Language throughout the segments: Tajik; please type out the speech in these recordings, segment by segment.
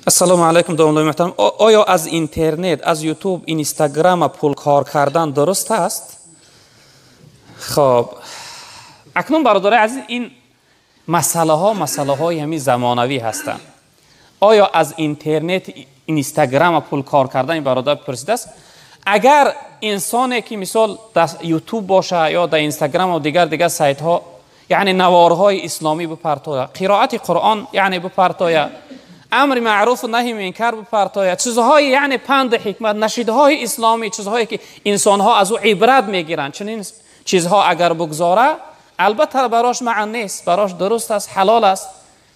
Ассалому алайкум, домлаи муҳтарам. Оё аз интернет, аз Ютуб, Инстаграм пул кор кардан дуруст аст? Хоб, акнун, бародарои азиз, ин масъалаҳо масъалаҳои ҳамин замонавӣ ҳастанд. Оё аз интернет, Инстаграм пул кор кардан, ин бародар пурсидааст. Агар инсоне ки, мисол, дар Ютуб боша ё дар Инстаграм ва дигар сайтҳо, яъне наворҳои исломӣ бипартоя, қироати Қуръон, яъне бипартоя, амри маъруф, наҳи мункар бипартоя, чизҳои, яъне панду ҳикмат, нашидҳои исломӣ, чизҳое ки инсонҳо аз ӯ ибрат мегиранд, чунин чизҳо агар бигзора, албатта барош маън нест, барош дуруст аст, ҳалол аст.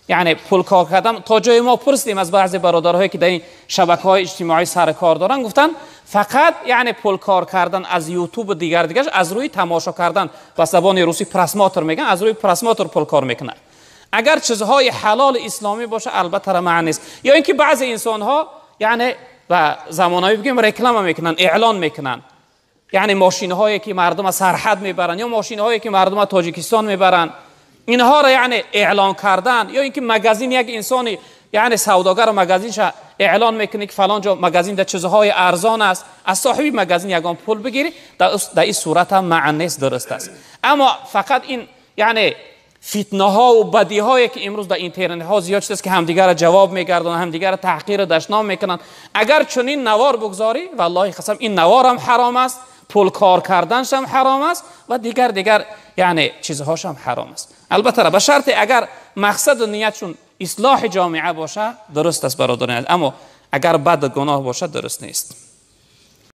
Яъне пул кор кардан, то ҷое мо пурсидем аз баъзе бародарҳое ки дар ин шабакаҳои иҷтимоӣ сар кор доранд, гуфтанд, фақат яъне пул кор кардан аз Ютуб, дигар аз рӯи тамошо кардан, ба забони русӣ просмотр мегӯянд, аз рӯи просмотр пул кор мекунад. Агар чизҳои ҳалоли исломӣ боша, албатта маън нест. Ё ин ки баъзе инсонҳо, яъне ба замонавӣ бигӯем, реклама мекунанд, эълон мекунанд, яъне мошинҳое ки мардум аз сарҳад мебаранд ё мошинҳое ки мардум аз Тоҷикистон мебаранд, инҳоро яъне эълон кардан, ё ин ки магазин, як инсони, яъне савдогар магазинша эълон мекунӣ, ки фалон ҷо магазин дар чизҳои арзон аст, аз соҳиби магазин ягон пул бигирӣ, дар ин сурат ҳам маън нест, дуруст аст. Аммо фақат ин, яъне фитнаҳо ва бадиҳое ки имрӯз дар интернетҳо зиёд шудааст, ки ҳамдигарро ҷавоб мегардонанд, ҳамдигарро таҳқиру дашном мекунанд, агар чунин навор бигзорӣ, валлоҳи қасам, ин наворам ҳаром аст, пул кор карданшам ҳаром аст ва дигар яъне чизҳошам ҳаром аст. Албатта, ба шарте агар мақсаду ниятшун ислоҳи ҷомеа боша, дуруст аст, бародарони, аммо агар бад гуноҳ бошад, дуруст нест.